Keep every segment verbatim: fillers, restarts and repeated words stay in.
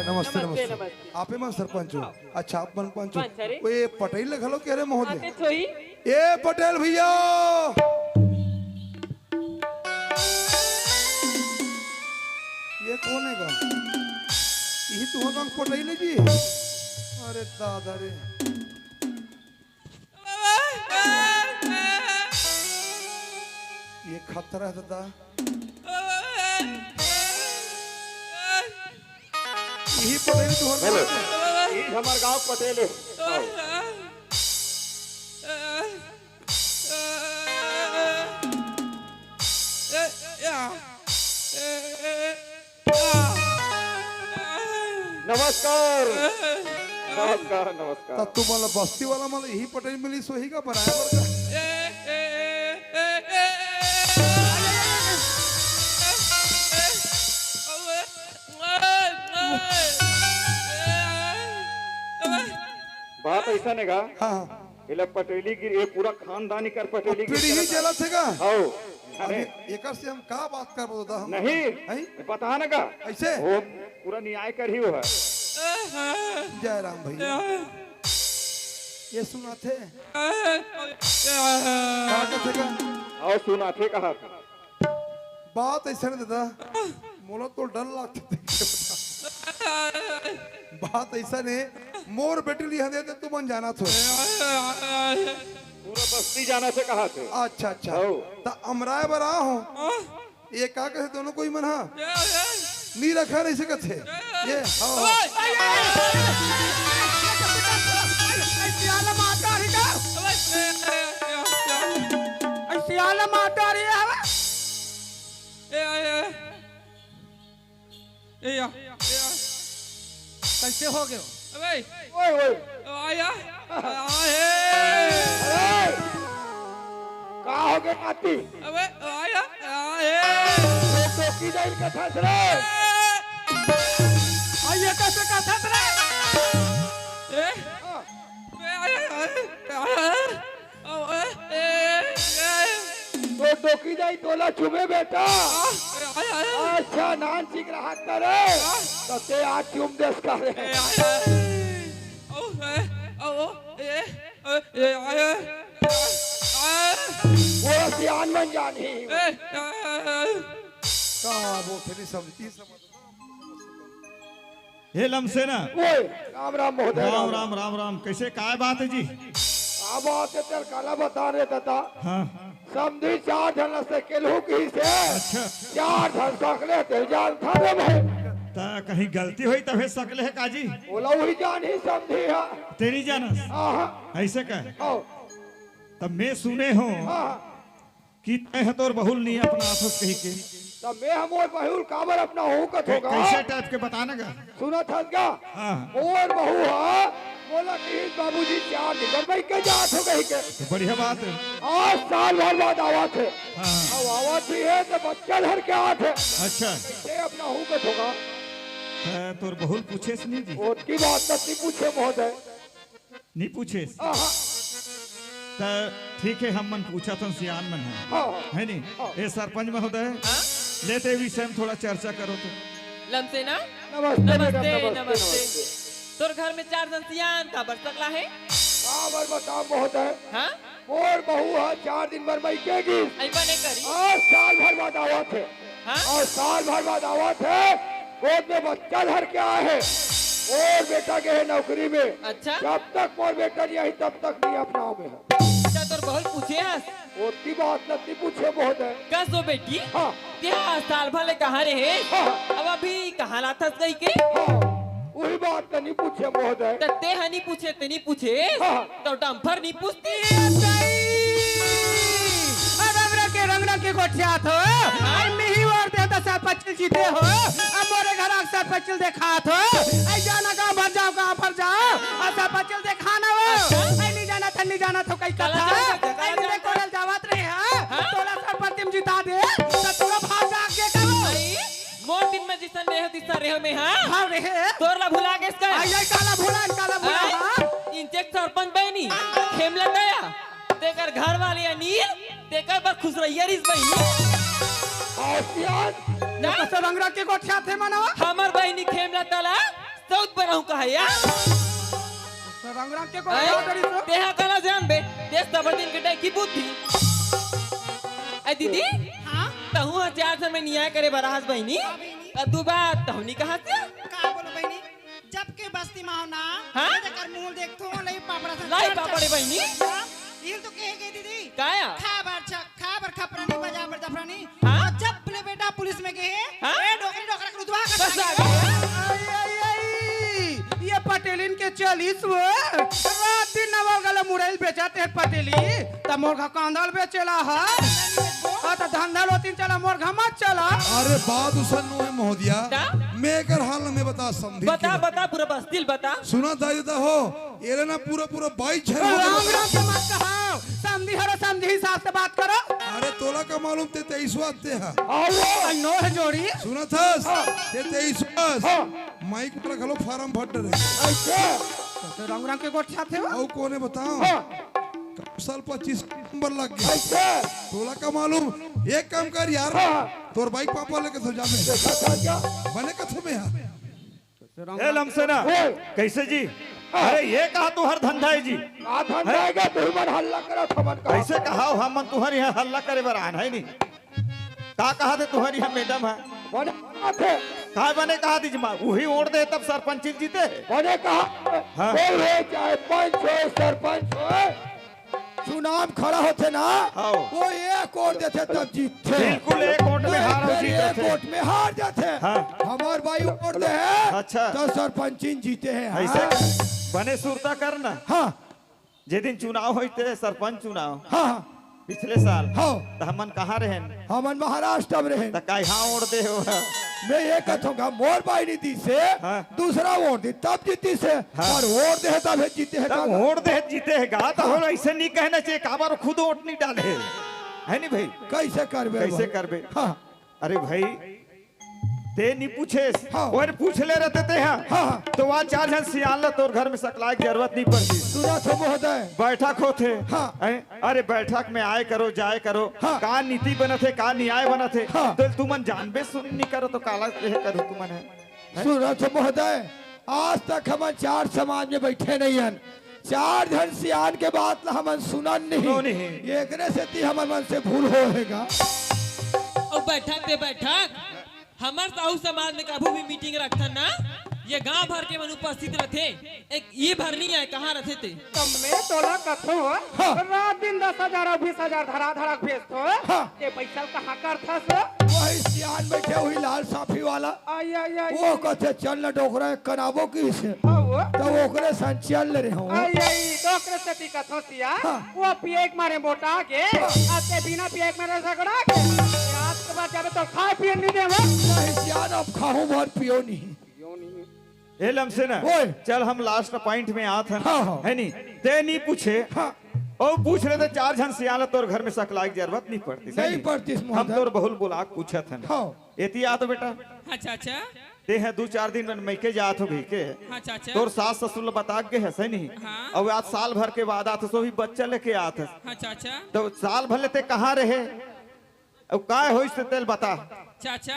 नमस्ते, नमस्ते, नमस्ते। नमस्ते। आपे मन सरपंच हो? हाँ। अच्छा, आप मन पंच हो। पंच, अरे। ओ, ये पटेल ले घलो कहे रे महोदय। आते छोई। ए पटेल भैया, ये कोन हे गा? यही तो होगा पटेल जी। अरे दादा रे, ये खतरा हे दादा। यही पटेल तो होगा। हेलो। यही हमार गांव पटेल हे। आओ। नमस्कार। नमस्कार, नमस्कार। त तुमन ला बस्ती वाला मन ला यही पटेल मिलिस होही का बनाए बर का? बात अइसन हे गा। हाँ, हाँ। एला पटेली गिर, ये पूरा खानदान एकर पटेली गिर पीढ़ी ही चलत हे। चलत हे गा? हव। अरे, अरे, एकर से हम का बात करबो दादा हम? नहीं, हैं? बता ना का। ऐसे? वो पूरा न्याय करही वो हे। जय राम भैया। ये सुनाथे? का कथे का? अउ सुनाथे कहा। बात अइसे हे दादा, मोला तो डर लागथे देख के। बात अइसे हे, मोर बेटी लिहा दे तो तुमन जानत हो। पूरा बस्ती जानथे कहाथे। अच्छा, अच्छा। हव। त अमराय बर आए हों। ये का कथे दोनों कोई मन हा? नी रखा नहीं सकत हे। ये, हाँ। सियाला माता रही का? सियाला माता रही है। ए, या, या। कैसे हो गयो? अबे। ओए, ओए। आया। आए। अरे, का हो गए नाती? अबे, आया। आए। ये तो की जाइल कथा रे। आइए, कैसे कथा रे? ए? हाँ। बे, आया, आया, आया। तो डोकी जाई तोला चुमे बेटा। अच्छा, नान चिक रहा करे। तो ते आज चुम देस करे। वो सियान मन जानी। का बोलथे नहीं समझती। हे लमसेना। ओए, राम राम महोदय, राम राम राम। राम, राम राम। कैसे, काय बात है जी? का बात है तेर, काला बता रे दादा। हाँ। समधी चार झन से केलहू की से। अच्छा। चार झन सकले ते जानथा रे भाई। ता कहीं गलती होई तभे सकले हे का जी? ओला वही जान ही समधी है। तेरी जानस? हाँ, हाँ। ऐसे का? आओ। तब मैं सुने हों। हाँ, हाँ। कि तैं ह तोर बहू ल नी अपनाथस कहिके। त मैं ह मोर बहू ल काबर अपनाहूं कथों गा? कैसे टाइप के बता ना गा? सुनत हस गा? हाँ। मोर बहू ह मोला कहिस, "बाबूजी, चार दिन बर मइके जात हों," कहिके। तो बढ़िया बात है। आज साल भर बाद आवत हे। हाँ। अब आवत भी हे त बच्चा धर के आवत हे। अच्छा। ते अपनाहूं कथों गा। त तोर बहू ल पूछेस नहीं जी? ओतकी बात त नी पूछे महोदय। नी पूछेस? आहा। त ठीक हे, हम मन पूछत हन, सियान मन हे। हाँ, हाँ। है नी? हाँ। ए सरपंच महोदय, हाँ? ले ते विषय में थोड़ा चर्चा करो तो। लमसेना? नमस्ते, नमस्ते, मैडम, नमस्ते, नमस्ते। नमस्ते। तोर घर में चार झन सियान काबर सकला हे? काबर बताओं महोदय? हाँ? मोर बहू ह चार दिन बर मइके गिस। अइबा नहीं करी। आज साल भर बाद आवत हे। हाँ? अउ साल भर बाद आवत हे, गोद में बच्चा धर के आए हे। मोर बेटा गे हे नौकरी में। अच्छा। जब तक मोर बेटा नहीं आही, तब तक नहीं अपनाहूं मैं। अच्छा, तोर बहू ल पूछे हस? ओतकी बात ल नी पूछे महोदय। कस ओ बेटी? हाँ। ते ह साल भर ले कहाँ रहे? हाँ। अब अभी कहाँ ल आथस कहिके? हाँ। वही बात ल नी पूछे महोदय। त ते ह नी पूछे, ते नी पूछे। हाँ। त डम्फर नी पूछती। ए दाई! अरे रंग रंग के, रंग रंग के गोठियाथो। अरे मिही ओर दे त सरपंच ल जीते हो। अब मोरे घर आके सरपंच ल देखाथो। अरे जाना गांव भर जाओ, गांव भर जाओ। अउ सरपंच ल देखाना हो। अच्छा। अरे नी जाना त नी जाना त कई कथा। काला जाओ, काला अरे जाओ। ते कोड़ल जावत रहे हा। हाँ? तोला सरपंच म जिता दे। त तोला भाग जाके करो। अरे, मोर दिन में जिसन रहे हो, तिसन रहे हो मैं, हाँ? हाँ, रहे। तोर ला भुला गेस का? आई, आई, काला भुला, काला भुला, हाँ? हाँ? इंचेक सरपंच बहिनी, खेमला दया, तेकर घर वाली अनिल, तेकर बर खुसरइया रिहिस बहिनी। आसियान, ये ना? कस रंग रंग के गोठियाथे मनवा? हमर बहिनी खेमला दया, सऊत बर आहूं कहा या? तो रंग रंग के को अरे, डरी तो? तेहा काला जानबे, देश तबर दिन के डाकी बुद्धि। ए दीदी, हाँ? तहूं ह चार झन में नियाय करे बर आहस बहिनी। हाँ, बहिनी। त दू बात तहूं नी कहस या? का बोलो बहिनी? जब के बस्ती में हो ना, हाँ? ये जेकर मुंह देखथो, लई पापड़ा से लाई चढ़ पापड़े चढ़। बहिनी। हाँ? ये तो कहे गई दीदी। काया? खा बर छक, खा बर खपरानी, बजा बर जफरानी। हाँ? जब ले बेटा पुलिस में गए, हाँ? ए डोकरी डोकरा के रुतबा का बस आ गया। आई, आई, आई, ये पटेलिन के चलिस वो। रात दिन नवल गले मुरैल बेचत हे पटेली, त मोर घर कांदल बेचेला ह। हाँ, त धंधा लोतिन चला, मोर घर मत चला। अरे बात उसन नो है महोदया। का? मैं एकर हाल में बता समझी बता, के। बता, पूरा बस्ती ल बता। सुना दाई दा हो, एरे ना पूरा, पूरा बाईस झन हो राम गए। राम के मत कहाओ, समझी हरो, समझी हिसाब से बात करो। अरे तोला का मालूम ते तेईसवा ते हा। अरे, नौ है जोड़ी। सुना थस? हाँ। ते तेईसवा। हाँ। माइक वाला घलो फार्म भर डरे। अच्छा। तो रंग रंग के गोठ छाते हो? अउ कोने बताओ? हाँ। कौशल पच्चीस नंबर लग गया। अच्छा। तोला का मालूम? एक काम कर यार, हाँ। तोर बाइक पापा लेके तो जाबे। देखा था क्या? बने कथो में यार। ए लमसेना, ओए। कैसे जी? हाँ। अरे ये कहा तुहर धंधा है जी? का धंधा हैं? है का? तुम मन हल्ला करो, थमन कहा। कैसे कहा हो? हमन तुहर यहाँ हल्ला करे बर आन है नहीं। का कहा थे तुहर यहाँ मैडम है? बने कहा थे। का बने कहा थी जी माँ? वही ओढ़ दे तब सरपंच जीते। बने कहा। हाँ। कोई हो चाहे पंच हो, सरपंच हो, चुनाव खड़ा होथे ना, हाँ। वो एक वोट देथे तब जीतथे। बिल्कुल एक वोट में नहीं, हार फिर जीत एक रथे। वोट में हार जाथे। हाँ। हमार बाई वोट दे है, अच्छा। तो सरपंचिन जीते हैं। ऐसे हाँ। बने सुरता कर ना। हाँ। जे दिन चुनाव होइस ते सरपंच चुनाव। हाँ, हाँ। पिछले साल। हाँ। त हमन कहाँ रहेन? हमन महाराष्ट्र में रहेन। त काहे हाँ वोट दे हो? मैं ये कथूंगा, मोर बाई नी दीस हे, हाँ। दूसरा वोट दी, तब जीतीस हे। हाँ। पर वोट दे हे, तब हे जीते हे तब का? वोट दे हे, जीते हे गा, त हाँ। हो ऐसे नहीं कहना चाहिए, काबर खुद वोट नहीं डाले हे। है नहीं भाई? कैसे करबे कैसे भाई? करबे? हाँ। अरे भाई, ते नहीं पूछेस, हाँ। और पूछ ले रहते ते हाँ। हाँ, हाँ। तो वहाँ चार झन सियान ला तोर घर में सकलाए के जरूरत नहीं पड़ती। सुना थो महोदय। बैठक होथे। हाँ। हैं? अरे बैठक में आए करो, जाए करो। हाँ। का नीति बनत हे, का न्याय बनत हे। हाँ। तो तुमन जानबे सुन नहीं करो तो काला कहे करो तुमन है? हैं? सुना थो महोदय, आज तक हमन चार समाज में बैठे नहीं हन। चार झन सियान के बात ला हमन सुनन नहीं। सुनो नहीं। एकरे सेती हमन मन से भूल हो हेगा। अउ बैठक ते बैठक, हमर साहू समाज में कभू भी मीटिंग रखथन ना, ये गांव भर के मन उपस्थित रथे, एक ई भर नहीं आए, कहाँ रथे ते? त मैं तोला कथों, हाँ। रात दिन दस हजार अउ बीस हजार धरा धरा के भेजथों, हाँ। ये पैसा ल कहाँ करथस? वही सियान बैठे, वही लाल साफी वाला। आई, आई, आई, वो आई। कथे, "चल न डोकरा, एक कनाबो किस।" हाँ, वो। तो ओकरे संग चल रहे हो। आई, आई, तो ओकरे सेती कथों सिया, हाँ। वो पिए के मारे मोटा के, हाँ। आते बिना पिए के मारे झगड़ा के। रात के बाद जाबे तो खाए पिए नहीं देवो। नहीं सियान, अब खाहूं भर पियो नहीं। ए लमसेना, ओए। चल हम लास्ट पॉइंट में आत हन, हाँ, हाँ। है नी? ते नहीं पूछे, हाँ। अउ पूछ ले त चार झन सियान ला तोर घर में सकलाए के जरूरत नहीं पड़ती, नहीं सही? पड़ती, हम महोदय। तोर बहुल बुला के पूछत हन। हाँ। एती आ तो बेटा। अच्छा, अच्छा। ते ह दू चार दिन में मइके जात हो कहिके। हाँ, चाचा। तोर सास ससुर ला बता के गे हस, है नहीं? हाँ। अउ आज साल भर के बाद आत हस, वो भी बच्चा लेके आत हस। हाँ, चाचा। तो साल भर ले ते कहाँ रहे? अउ काय होइस ते तेल बता। चाचा,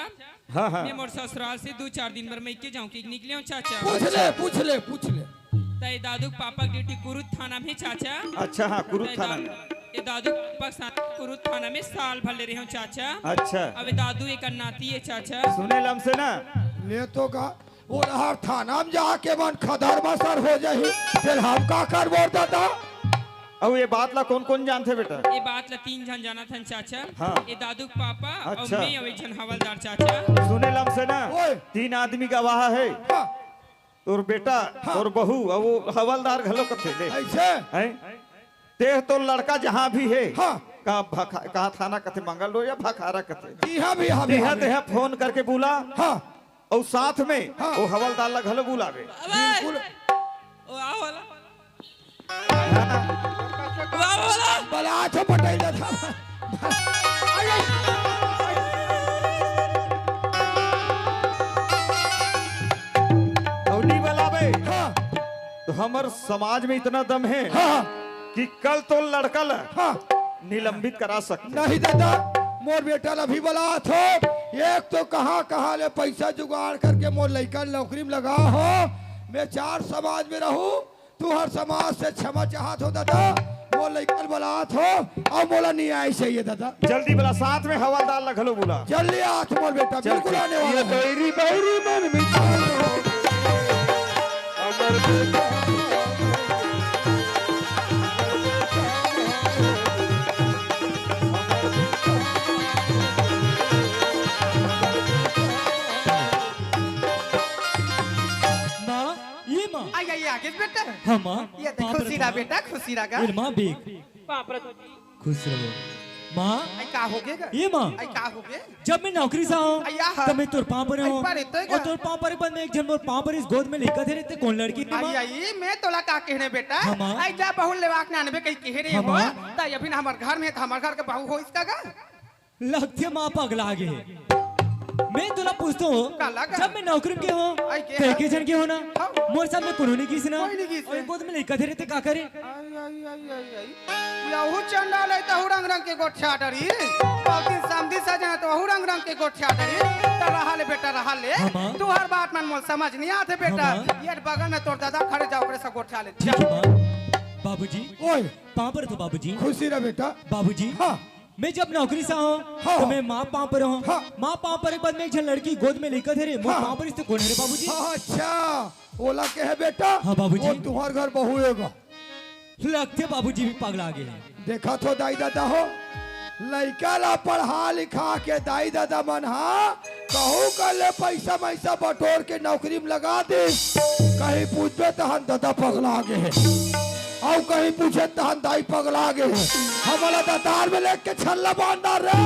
हाँ, हाँ। मैं मोर ससुराल से दू चार दिन बर मइके जाऊं कि निकले हूं चाचा। पूछ ले, पूछ ले, पूछ ले। त ए दादू के पापा के ड्यूटी कुरुद थाना में चाचा। अच्छा, हाँ, कुरुद त ए थाना में। दादू, ए दादू के पापा के साथ कुरुद थाना में साल भर ले रहे हूं चाचा। अच्छा। अब ए दादू एक नाती है चाचा। सुने लमसेना। ले तो का, वो हर थाना में जाके मन खदर बसर हो जाही, फिर हम का करबो दादा? अउ ये बात ला कौन कौन जानथे बेटा? ये बात ला तीन झन जानत हन चाचा। हाँ। ये दादू के पापा अउ अच्छा। मैं अउ एक झन हवलदार चाचा। सुने लमसेना, ओए। तीन आदमी गवाह है। हाँ। तोर बेटा, हाँ। तोर बहू, अउ वो हवलदार घलो कथे ले। ऐसे? हैं? ते तो लड़का जहाँ भी है, हाँ। कहाँ भखा-, कहाँ थाना कथे, मंगल डोह या भखारा कथे। इहाँ भी, हाँ भी, इहाँ हाँ भी। तेहा फोन करके बुला। हाँ। अउ साथ में हाँ। वो हवलदार ला घलो बुलावे। अबे! बिल्कुल। ओ, आओ वाला। वाह, वाह, वाह। बला तो पटाई जाता। अउ नहीं बलावे। हाँ। तो हमर समाज में इतना दम है हाँ। कि कल तो लड़का ला हाँ। निलंबित करा सकते। नहीं दादा, मोर बेटा ला भी बलात हो। एक तो कहाँ कहाँ ले पैसा जुगाड़ करके मोर लइका नौकरी में लगा हो, मैं चार समाज में रहूं, तुंहर समाज से क्षमा चाहत हों दादा, मोर लइका ल बलात हों अउ मोला न्याय चाहिए दादा। जल्दी बला, साथ में हवलदार ला घलो बुला। जल्दी आत मोर बेटा, चल, बिल्कुल ठीक। आने वाला ये हूं। बैरी, बैरी मन मिटाओ, अमर बेटा। माँ, ये माँ। आई, आई, आगे बेटा। हाँ, माँ। ये देख, पाँव परत खुशी रहा हूँ। बेटा, खुशी रहा गा। ये माँ, बेग। पाँव परत हूँ जी। खुश रहो। माँ। आई, का हो गे गा? ये माँ। आई, का हो गे? जब मैं नौकरी से आऊँ, आई, आहा। तब मैं तोर पाँव परे आई, हूँ। परे तो और गा। तोर पाँव परे बाद में एक झन मोर पाँव परे, इस गोद में लइका धरे, ते कोन लड़की हे माँ? आई, आई, मैं तोला का कहने बेटा? हाँ, माँ। आई, जा बहू लेवाक नानबे कही कहे रहे हाँ, हूँ, माँ। त अभी ना हमर घर में, त हमर घर के बहू होइस का गा? लगथे माँ पगला गे हे। मैं तोला पूछत हूँ, का लगा? जब मैं नौकरी में गे हूँ, आई के त एके झन गे हूँ ना, हाँ। मोर साथ में कोनो नइ गिस ना। कोई नइ गिस। अउ गोद में लइका धरे ते का करे? आई, आई, आई, आई, आई। यहू चंडाल हे, तहू रंग रंग के गोठिया डरी। अउ दिन समधी सजना, तहू रंग रंग के गोठिया डरी। त रहा ले बेटा, रहा ले। हाँ, माँ। तुंहर बात मन मोला समझ नइ आथे बेटा। हाँ, माँ। ये बगल में तोर दादा खड़े, जा ओकरे से गोठिया ले। ठीक हे, माँ। बाबूजी। ओए। पाँव परत हूँ बाबूजी। खुशी रह बेटा। बाबूजी। हाँ। मैं जब नौकरी से आऊँ, हाँ, त हाँ। मैं माँ पाँव परे हूँ। हाँ। माँ पाँव परे के बाद में एक झन लड़की गोद में लइका धरे, मोर हाँ। पाँव परिस ते कोन हरे बाबूजी? हाँ, अच्छा, ओला कहे बेटा। हाँ, बाबूजी। वो तुंहर घर बहू हे गा। लगथे बाबूजी भी पगला गे हे। देखत हो दाई ददा हो, लइका ला पढ़ा लिखा के दाई ददा मन हा कहूँ कर ले पइसा मइसा बटोर के नौकरी में लगा दिस। कहीं पूछबे तहन ददा पगला गे हे, अउ कहीं पूछे तहन दाई पगला गे हे। हमला ददार में लेके छल्ला बांध डारे।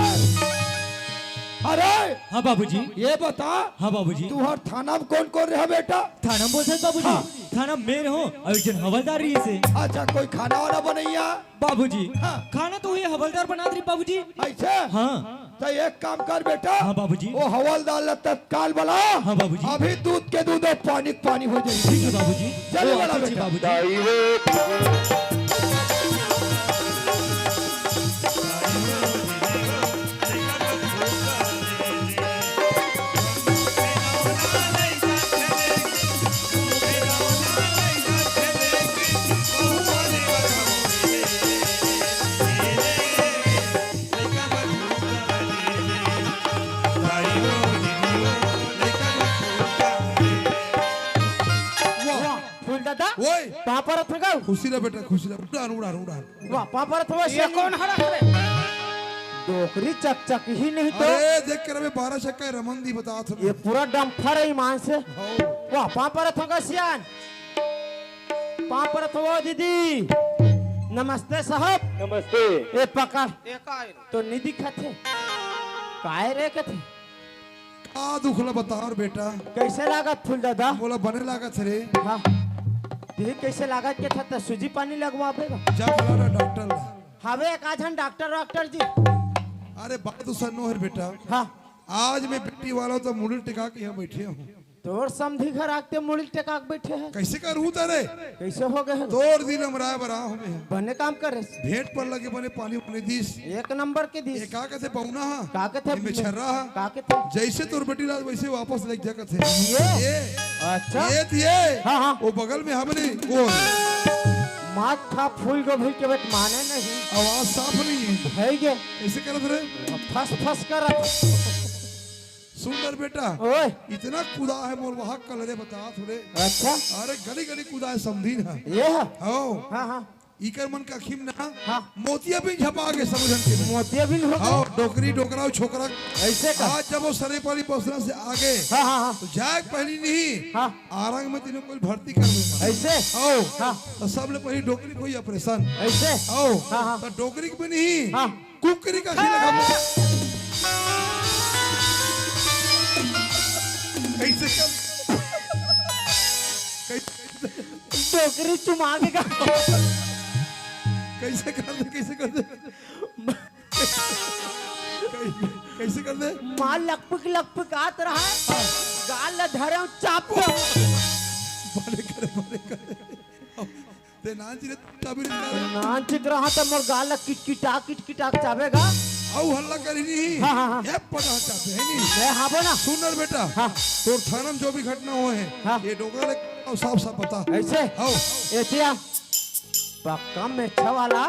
अरे हाँ बाबूजी। ये बता, हाँ बाबूजी। तुंहर थाना में कोन कोन रहे बेटा? थाना में बोलत हस बाबूजी? हाँ। थाना में मैं रहूँ अउ एक झन हवलदार रहिस हे। अच्छा, कोई खाना वाना बनइया? बाबूजी, हाँ। खाना तो ये हवलदार बनात रहिस बाबूजी। अइसे? हाँ। त एक काम कर बेटा, हाँ बाबूजी। वो हवलदार ला तत्काल बला। हाँ बाबूजी। अभी दूध के दूध अउ पानी के पानी हो जाही। ठीक हे बाबूजी। चल वो बला आता जी बेटा। बाबूजी। वाह, फूल दादा, ओए। पाँव परत हँव गा। खुशी रह बेटा, खुशी रह। उड़ान, उड़ान, उड़ान। वाह, पाँव परत हँव ये सियान। कोन हरा रे? डोकरी चकचक ही नहीं तो। अरे, देख के रहे, बारह चक्का रमन दी बतात हँव। ये पूरा डंफर हे ईमान से। हाँ। वाह, पाँव परत हँव गा सियान। पाँव परत हँव दीदी। नमस्ते साहब। नमस्ते। ए पकड़। ए काय रे? तो नइ दिखत हे। काय रे कथे? का दुख ला बताओ रे बेटा? कइसे लागत फूल दादा? मोला बने लागत हे रे। हाँ। तुही कइसे लागत कथे त सूजी पानी लगवाबे गा? जा बुला ना डॉक्टर ला। हवे एक आध झन डॉक्टर, डॉक्टर जी। अरे बात तो सन्नो हे रे बेटा। हाँ। आज मैं बेटी वाला हूँ त मुड़ी टिका के यहाँ बइठे हँव। तोर समधी घर आके मुड़ी टेका के बइठे हे। कइसे करहूँ त रे? कइसे हो गे हे? तोर दिल अमराय बर आहूँ मैं। बने काम करे। भेंट पर लगे बने पानी उनी दिस। एक नंबर के दिस। ये का कथे पहुना हा? का कथे? ये में छर्रा हा? का कथे? जइसे तोर बेटी ला वइसे वापस लेके जा कथे। ये? ये। अच्छा। ये दिए। हाँ, हाँ। वो बगल में हमने वो। माथा फूल गोभी के बेट माने नहीं। आवाज साफ नहीं हे। हे गे। कइसे करत रे? फस फस करत। सुन ना रे बेटा, ओए। इतना कुदा हे मोर वहाँ कल रे बता थोड़े। अच्छा। अरे गली गली कुदा हे समधी ना। ये हे? हाँ। हाँ, हाँ। इकर मन का खिम ना। हाँ। मोतिया बिन झपा के समझन के। मोतिया बिन हो गे? हाँ, डोकरी, डोकरा अउ छोकरा। अइसे का? आज जब वो सरे पाली पसरा से आगे। हाँ, हाँ, हाँ। त जाए के पहली नहीं। हाँ। आरंग में तीनों कोई भर्ती कर देना। अइसे? हाँ। त सबले पहली डोकरी कोई ऑपरेशन। अइसे? हाँ। हाँ, हाँ। त डोकरी के भी नहीं। हाँ। कुकरी का खिला खाबो। कइसे कर, कइसे, डोकरी चुमा के का? कइसे कर दे, कइसे कर दे? कइसे, कइसे कर दे? माँ लकपक लकपक आत रहा, गाल ला धरे अउ चाप दे। बने करे, बने करे। ते नानचिन रहे, तभी नहीं करे। नानचिन रहा त मोर गाल ला किटकिटा, किटकिटा के चाबे गा। अउ हल्ला करी नहीं। हाँ, हाँ, हाँ। ये पता चाहते हैं नहीं। मैं हाँ बोला। सुन ना रे बेटा। हाँ। तोर थाना में जो भी घटना होय हे, हाँ। ये डोकरा ले अउ साफ साफ बता। ऐसे? हौ। एतिया पक्का मेछा वाला।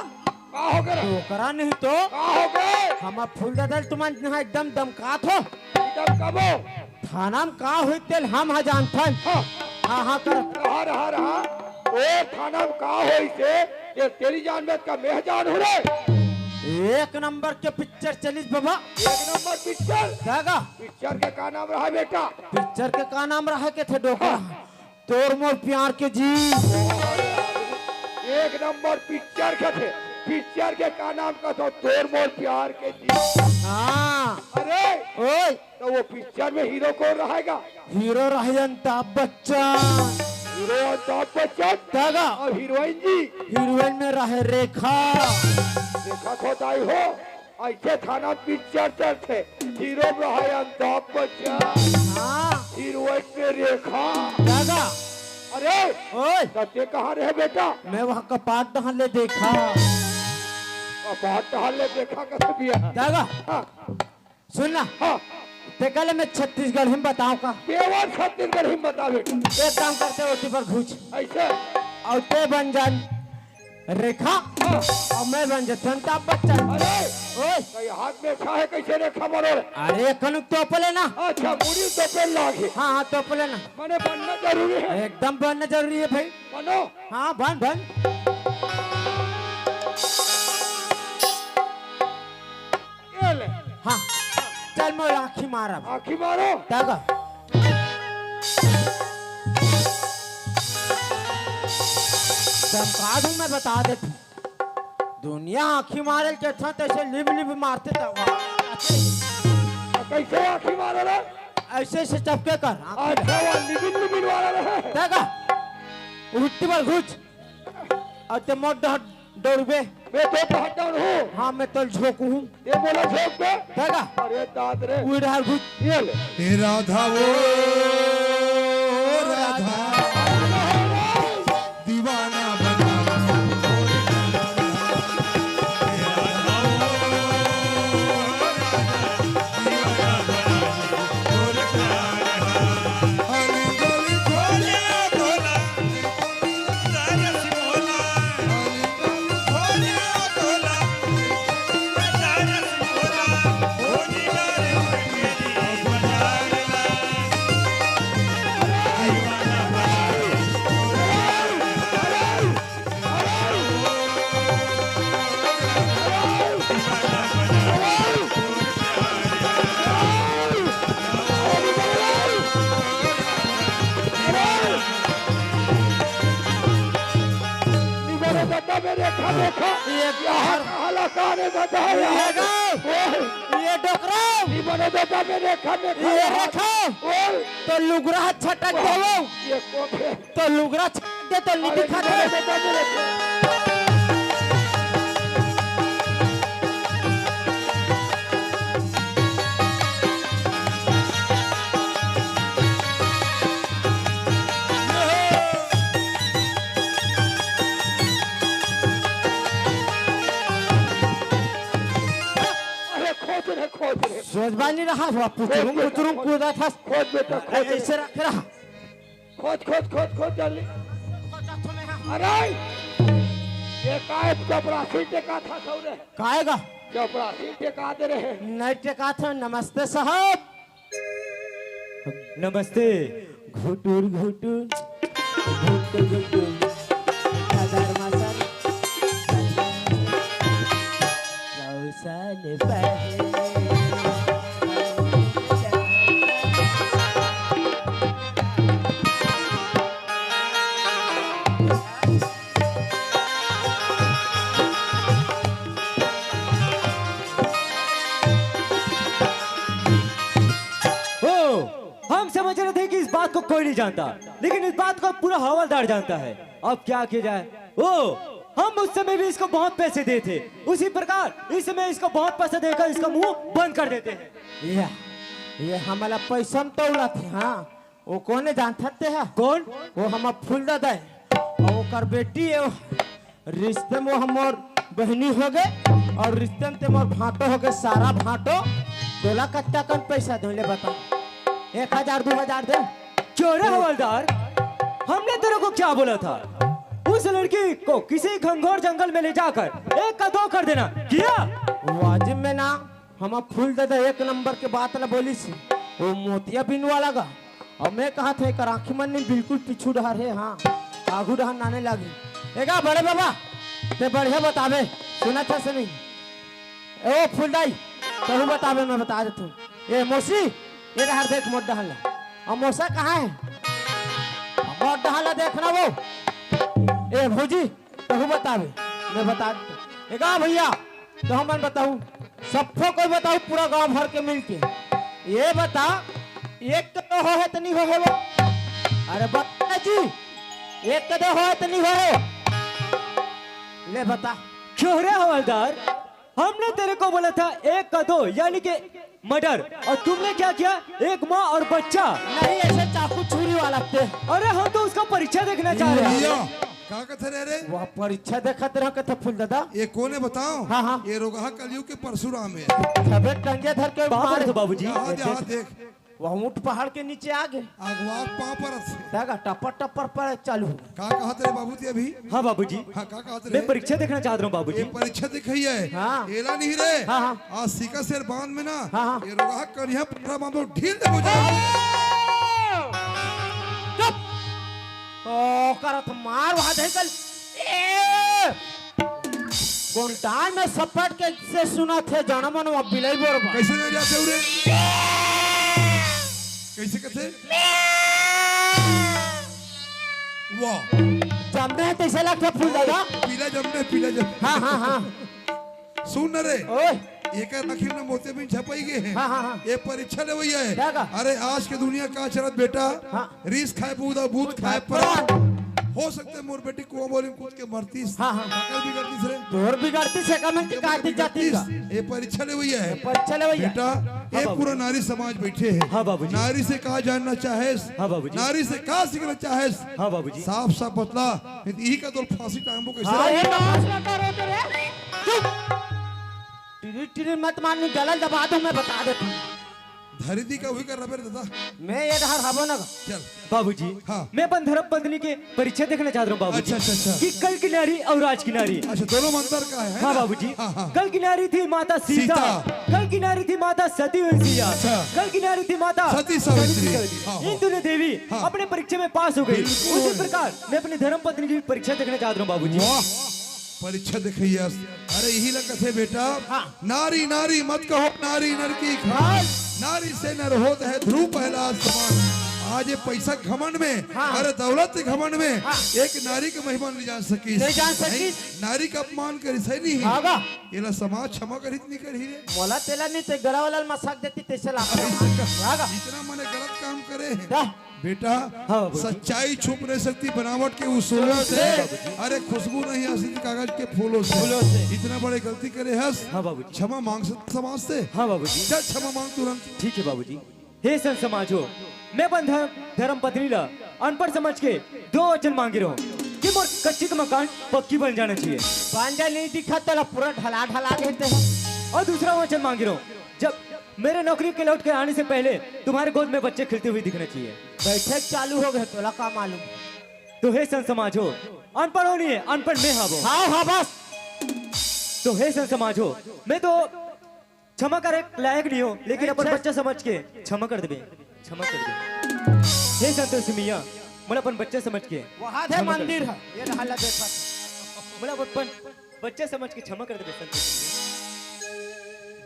का हो गे रे? डोकरा नहीं तो। का हो गे? हमर फूल ददा ल तुमन इहाँ एकदम दमकात हो। एकदम कबो। थाना म का होइस तेल हम ह जानथन। हाँ। हाँ, हाँ कर। रहा, रहा, रहा। ओ थाना म का होइस हे, ये तेरी जान में का मैं जान हूँ रे। एक नंबर के पिक्चर चलिस बाबा। एक नंबर पिक्चर? जागा। पिक्चर के का नाम रहा बेटा? पिक्चर के का नाम रहा के थे डोकरा? हाँ। तोर मोर प्यार के जी। एक नंबर पिक्चर के थे। पिक्चर के का नाम का तो तोर मोर प्यार के जी। हाँ। अरे। ओए। तो वो पिक्चर में हीरो कौन रहेगा? हीरो रहे अमिताभ बच्चन। हीरो अमिताभ बच्चन? दादा। और हीरोइन जी? हीरोइन में रहे रेखा। रेखा खोदाई हो, ऐसे थाना पिक्चर चलथे, हीरो रहे अमिताभ बच्चन। हाँ। हीरोइन में रेखा। दादा। अरे। ओए। तब ते कहाँ रहे बेटा? मैं वहाँ कपाट डहर ले देखा। कपाट डहर ले देखा कैसे भैया? दादा। हाँ। सुन ना, हाँ। ते कहले मैं छत्तीसगढ़ी में बताऊं का? केवल छत्तीसगढ़ी में बता बेटा। एक काम करते, ओटी पर घुच। ऐसे? और ते बन जान रेखा, हाँ। और मैं बन जान अमिताभ बच्चन। अरे, ओए। कई हाथ में छा है, कैसे रेखा बनो रे? अरे, कनु तोप ले ना। अच्छा, मुड़ी तोपे लागे। हाँ, हाँ, तोप ले ना। मने बनना जरूरी है। एकदम बनना जरूरी है भाई। बनो। हाँ, बन, बन। ये ले। हाँ, चल मैं आँखी मारब। आँखी मारो। तब दमका दूँ मैं, बता देत हूँ। दुनिया आँखी मारे के था, तैसे लिब लिब मारते तब। कैसे आँखी मारे रे? ऐसे ऐसे चपके कर, आँखी अच्छा, वो लिबिन लिबिन वाला रहे। तब उठती बार घुच। अउ ते मोर डहर दौड़बे। मैं तो डहर दौड़हूँ। हाँ, मैं तोल झोंकहूँ। ते मोला झोंकबे। देखा? अरे दाद रे। उड़ डहर घुस। ये ले। हे राधा वो राधा, दीवाना बना। निमन दादा में रेखा देखा। ये यहाँ कहाँ ला कहाँ रे दादा है ये यहाँ? गए। ओए। ये डोकरा। निमन दादा में रेखा देखा ये यहाँ। रेखा। ओए। तो लुगरा छटक ओए। गयो। ये कोठे। तो लुगरा छटक दे तो नहीं अरे दिखा निमन दे। दादा में रेखा। अरे खोज रे, खोज रे। सोचबा नहीं रहा, वो पुचुरुम, खोज बेटा, पुचुरुम खोज। कूदा था। खोज बेटा, खोज रे। ऐसे रख रहा। खोज, खोज, खोज, खोज जल्दी। अरे, ये काय चपरासी टेका था सौरे? काएगा? चपरासी टेका दे रहे। नहीं टेका था। नमस्ते साहब। नमस्ते। घुटुर घुटुर, घुटुर घुटुर, कदर मसल, सौ साल पहले। ओ, हम समझ रहे थे कि इस बात को कोई नहीं जानता, लेकिन इस बात को पूरा हवलदार जानता है। अब क्या किया जाए? ओ, हम उस समय भी इसको बहुत पैसे दिए थे, उसी प्रकार इस समय इसको बहुत पैसे देकर इसका मुंह बंद कर देते हैं। ये, ये हमला पैसा म तौला थे, हाँ? वो कोने जानत ते हा? कौन? वो हमर फूल दादा है। और ओकर बेटी है, वो रिश्ते में वो हमर बहनी हो गए और रिश्ते में ते मोर भांटो हो गए, सारा भांटो। तोला कत्ता कन पैसा दो, ले बता। एक हजार, दो हजार दे। क्यों रे हवलदार? हमने तेरे को क्या बोला था? उस लड़की को किसी घनघोर जंगल में ले जाकर एक का दो कर देना। किया? वाजिब में ना, हम फूल दादा एक नंबर के बात ला बोलिस। वो मोतिया बिनवा लगा। अउ मैं कहा थे, एकर आँखी मन नहीं, बिल्कुल पीछू डहर हे। हाँ, आगू डहर नाने लागी। एगा बड़े बाबा, ते बढ़िया बताबे, सुना था से नहीं। ए ओ फूलदाई, तहू बताबे, मैं बता देथूं। ए मौसी, ए डहर देख मोर डहर ला। अउ मौसा कहाँ हे? मोर डहर ला देखना वो। ए भौजी, तहू बताबे, मैं बता देथूं। एगा भैया, तो हमन बताऊं, सबको कोई बताऊं, पूरा गांव भर के मिलके। ये बता, एक तो हो हे त नहीं हो हे वो? अरे बता जी, एक तो हो हे त नहीं हो हे? ले बता। क्यों रे हवलदार, हमने तेरे को बोला था एक का दो, यानी कि मर्डर, और तुमने क्या किया? एक माँ और बच्चा। नहीं, ऐसे चाकू छुरी वाला थे। अरे हम तो उसका परीक्षा देखना चाह रहे हैं। भैया, का कथे रे, रे? वह परीक्षा देखत रह कथे फूल दादा। ये कोने बताओ? हाँ, हाँ। ये रोगहा कलयुग के परशुराम हे। सबे टंगे धर के बाबा मारे। तो बाबूजी। यहाँ दे, यहाँ देख। वह ऊंट पहाड़ के नीचे आ गए। अगवा पाँव पर से। देखा, टपर टपर पड़े चालू हो गए। का कहत रे बाबू जी अभी? हाँ बाबूजी। हाँ, का कहत रे? मैं परीक्षा देखना चाहत रहा हूँ बाबूजी। ये परीक्षा दिखाई है। हाँ। एला नहीं रे। हाँ, हाँ। आज सीका शेर बांध में ना। हाँ, हाँ। ये रोगहा करिया पथरा बांधो, ढील दे मुझे। चुप। तो करत मार वहां धइकल। ए! गोंटान में सपट के से सुना थे, जाना मन वहां बिलाई बोर बा। कैसे ले जाते हो रे? कैसे कहते? वाह। जमने हे तैसे लगथे फूल दादा। पीला जमने, पीला जमने। हाँ, हाँ, हाँ। सुन न रे। ओए। एकर आखिर में मोतियाबिंद छपाई गए हैं। हाँ, हाँ, हाँ। ये परीक्षा लेवैया है। का का? अरे आज के दुनिया का चलत बेटा। हाँ। रीस खाए पूत अउ भूत खाए प्राण। हो सकथे मोर बेटी कुआं बोली कूद के मरतीस। हाँ, हाँ। अकल बिगड़तीस रे। तोर बिगड़तीस हे का मन के काटी जाती का? ये परीक्षा लेवैया है। परीक्षा लेवैया। बेटा, हाँ, ये बाबू। पूरा नारी समाज बैठे हैं। हाँ, बाबूजी। नारी से का जानना चाहेस? हाँ, बाबूजी। नारी से का सीखना चाहेस? हाँ, बाबूजी। साफ साफ बतला, नहीं तो यही का तो फांसी टांगबो कैसे? हाँ, ये तो फैसला करो तो रे। चुप। टिरी टिरी मत मारनी, गला दबा दूं, मैं बता देता हूँ। धरी दी का हुई कर रबे रे दादा। मैं ये डहर हबो ना। चल। बाबूजी, हाँ। मैं अपन धर्म पत्नी के परीक्षा देखना चाहता हूँ बाबूजी। अच्छा, अच्छा, अच्छा। कि कल की नारी और आज की नारी। अच्छा, दोनों में अंतर का है, है हाँ ना? बाबूजी। हाँ, हाँ। कल की नारी थी माता सीता। सीता। कल की नारी थी माता सती वंशिया। अच्छा। कल की नारी थी माता सती सावित्री। सावित्री। हाँ, हाँ। इन दोनों देवी हाँ। अपने परीक्षा में पास हो गई। बिल्कुल। उसी प्रकार मैं अपनी धर्म पत्नी की परीक्षा देखना चाहता हूँ बाबूजी। वाह। परीक्षा देखैया। अरे यही ला कथे बेटा, हाँ। नारी नारी मत कहो, नारी नर की खान। नारी से नर होत है ध्रुव पहला समान। आज ये पैसा घमंड में, हाँ। अरे दौलत के घमंड में हाँ। एक नारी के महिमा नहीं जान सकी। नहीं जान सकी। नहीं, नारी का अपमान करी सही नहीं। हाँ गा। ये ला समाज क्षमा करी नहीं करी रे। मोला तेला नहीं ते गला वाला मसाक देती तैसे ला। अरे इतना हाँ गा। इतना मने गलत काम करे हैं। दा। बेटा, हाँ, बाबूजी। सच्चाई छुप नहीं सकती बनावट के उसूलों से। हाँ, बाबूजी। अरे, खुशबू नहीं आ सकती कागज के फूलों से। फूलों से। इतना बड़े गलती करे हस। हाँ, बाबूजी। क्षमा मांग सकते समाज से। हाँ, बाबूजी। चल, क्षमा मांग तुरंत। ठीक है, बाबूजी। हे संत समाज हो, मैं अपन धर्म, धर्म पत्नी ला अनपढ़ समझ के दो वचन मांगे रहो कि मोर कच्ची का मकान पक्की बन जाना चाहिए। बन जा नहीं दिखा तो पूरा ढला ढला देते हैं। और दूसरा वचन मांगे रहो, जब मेरे नौकरी के लौट के आने से पहले तुम्हारे गोद में बच्चे खेलते हुए दिखना चाहिए। बैठक चालू हो गए, तोला का मालूम? तो हे संत समाज हो, अनपढ़ हो नहीं है, अनपढ़ मैं हवो। हाँ, हाँ, बस। तो हे संत समाज हो, मैं तो क्षमा करे लायक नहीं हो, लेकिन अपन अच्छा। बच्चा समझ के क्षमा कर देबे, क्षमा कर देबे। हे संतोष मिया, मोला अपन बच्चा समझ के वहाँ थे क्षमा कर मंदिर देबे। है, ये रहा ला देखा। मोला अपन बच्चा समझ के क्षमा कर देबे संतोष मिया।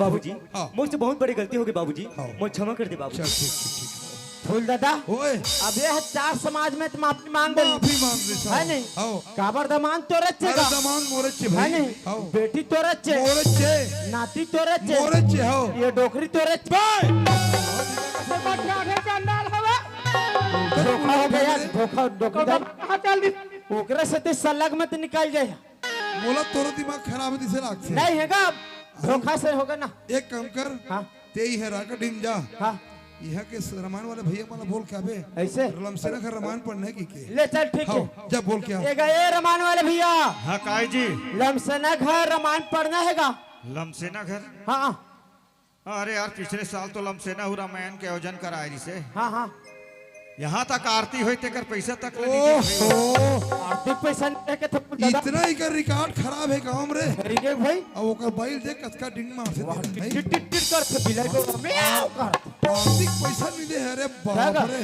बाबूजी, हाँ। मोर से बहुत बड़ी गलती हो गई बाबूजी, हाँ। मोर क्षमा कर दे बाबूजी। चल, ठीक, ठीक, ठीक। फूल दादा, ओए। अब ये चार समाज में तो माफी मांग दे। माफी मांग दे, है नहीं? हाँ। काबर दमान तोरे चे अरे का? दमान मोरे चे है भाई। नहीं? हाँ। बेटी तोरे चे। मोरे चे। नाती तोरे चे। मोरे चे, हाँ। ये डोकरी तोरे चे। बे! धोखा हो गया, धोखा, डोकरी। कहाँ चल दी? ओकरे से ते सलग में तो निकल गए। मोला तोरो दिमाग खराब है, दिसे लागथे। नहीं है का? धोखा से होगा ना। एक काम कर, हाँ। ते ही है राका डीम जा। हाँ। यहाँ के स-, रामायण वाले भैया मला बोल के आबे। ऐसे? लमसेना घर रामायण पढ़ने की के। ले चल, ठीक हाँ, है। जा बोल के आ। ए गए रामायण वाले भैया। हाँ, काय जी? लमसेना घर रामायण पढ़ना है का? लमसेना घर? हाँ। अरे यार, पिछले साल तो लमसेना हु रामायण के आयोजन कराए रहिसे। हाँ, हाँ। यहाँ तक आरती होई, तेकर पैसा तक ले लीजिए भाई। ओहो, आरती पैसा नहीं देके तो इतना ही कर रिकॉर्ड खराब है गांव में रे। ठीक है भाई। अब ओकर बाइल देख, कतका डिंग मारथे वाह, तेरे भाई। टिट, टिट, टिट करथे, बिलाई को म्याऊ कर। आरती पैसा नहीं दे है रे बाप रे।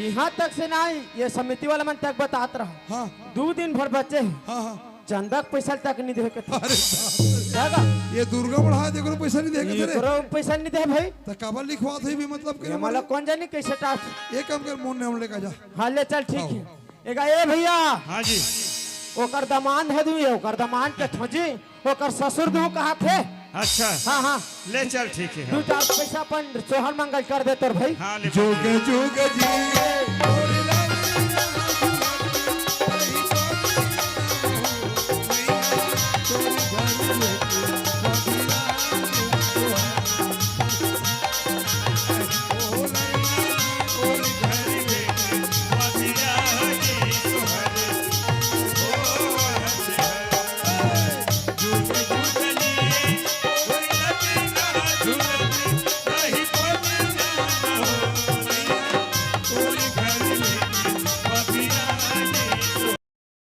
यहाँ तक से नहीं, ये समिति वाला मन तक बतात रहा। हाँ। दू दिन भर बचे हैं। हाँ, हाँ। चंदा के पैसा तक नहीं देके थे। अरे बाप रे। दादा। ये दुर्गा बढ़ा दे, एकरो पैसा नहीं देके थे रे। एकरो पैसा नहीं दे भाई। त काबर लिखवात होही भी मतलब के ये रे मला मोर? कौन जानी कैसे टास। एक काम कर, मोर नाम लेके जा। हाँ, ले चल, ठीक है। एगा ए भैया। हाँ जी। ओकर दमांद है दू, ये ओकर दमांद के थोजी, ओकर ससुर दू कहा थे। अच्छा। हाँ, हाँ। ले चल, ठीक है। दू चार पैसा अपन सोहर मंगल कर दे तोर भाई। हाँ, ले जुग जुग जिए।